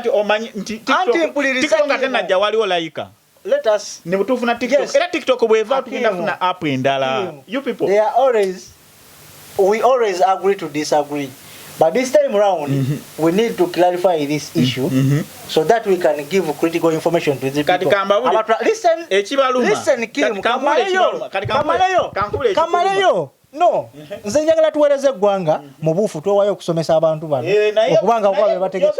kati omanyi nti TikTok nga tenajja waliwo layika. Let us. Ne butufuna TikTok. Yes. Era TikTok bweva tugenda funa app endala. You people. We always agree to disagree. But this time around, we need to clarify this issue so that we can give critical information to the people. Listen, Kim, Kamaleyo. No, nze njagala tuweereze eggwanga mu buufu twewayo okusomesa abantu bano okubanga kwabe batege.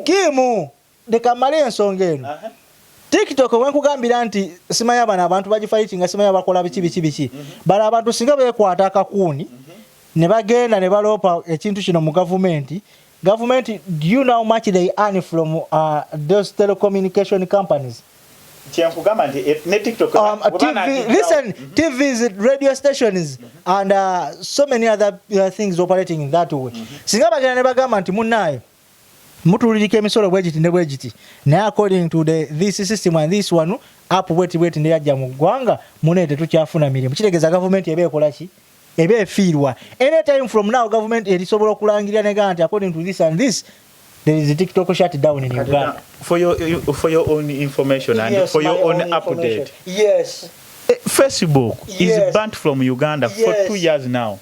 Kim, dekamale ensonga eno. TikTok wenkugambira nti simanya bana abantu bagifightinga simanya bakola biki. Bala abantu singa beekwata akakuuni ne bagenda ne balopa ekintu kino mu government, do you know how much they earn from those telecommunication companies? TVs, radio stations, and so many other things operating in that way. Singa bagenda ne bagamba nti munnayo mutulirika emisolo bwegiti ne bwegiti naye according to this system and this one up weti ne yajja mu ggwanga munene tetukyafuna mirimu. Kitegeeza government ebe ekola ki? Ebe efiirwa. Anytime from now government erisobola okulangirira ne nti according to this and this there is a TikTok shutdown in Uganda. For your own information and for your own update. Yes. Facebook is banned from Uganda for 2 years now.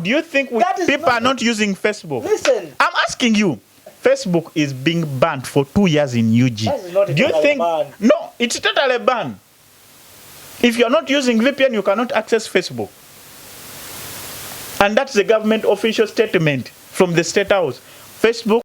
Do you think people are not using Facebook? Listen. I'm asking you. Facebook is being banned for 2 years in UG. Do you think? No, it's totally banned. If you're not using VPN, you cannot access Facebook. And that's the government official statement from the State House. Facebook